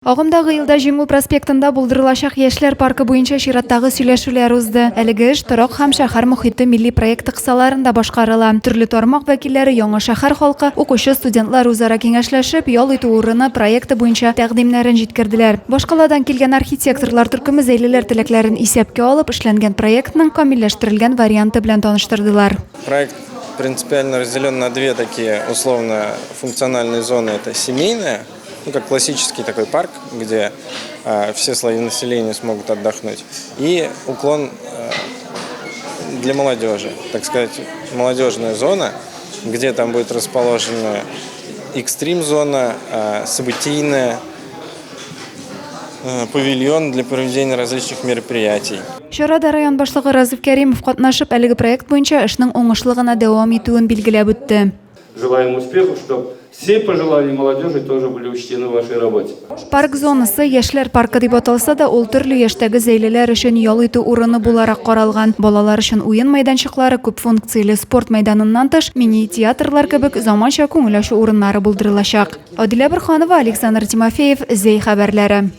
Агымдагы елда Җиңү проспектында булдырылачак Яшьләр паркы буенча чираттагы сөйләшүләр узды. Әлеге эш Торак һәм шәһәр мохите милли проекты кысаларында башкарыла. Төрле тармак вәкилләре, яңа шәһәр халкы, укучы студентлар үзара киңәшләшеп, ял итү урыны проекты буенча тәкъдимнәрен җиткерделәр. Башкаладан килгән архитекторлар төркеме зәйлеләр теләкләрен исәпкә алып, эшләнгән проектның камилләштерелгән варианты белән таныштырдылар. Проект принципиально разделен на две такие условно функциональные зоны. Это семейная, ну, как классический такой парк, где э, все слои населения смогут отдохнуть, и уклон э, для молодежи, так сказать, молодежная зона, где там будет расположена экстрим-зона, э, событийная, э, павильон для проведения различных мероприятий. Чарада район башлыгы Разиф Кәримов катнашып, әлеге проект буенча эшнең уңышлы гына дәвам итүен билгеләп үтте. Желаем успехов, чтобы все пожелания молодежи тоже были учтены в вашей работе. Парк зонасы Яшьләр паркы дип аталса да, ул төрле яшьтәге зәйлеләр өчен ял итү урыны буларак каралган. Балалар өчен уен мәйданчыклары, күпфункцияле спорт мәйданыннан тыш, мини-театрлар кебек заманча күңел ачу урыннары булдырылачак. Адилә Борһанова, Александр Тимофеев, Зәй хәбәрләре.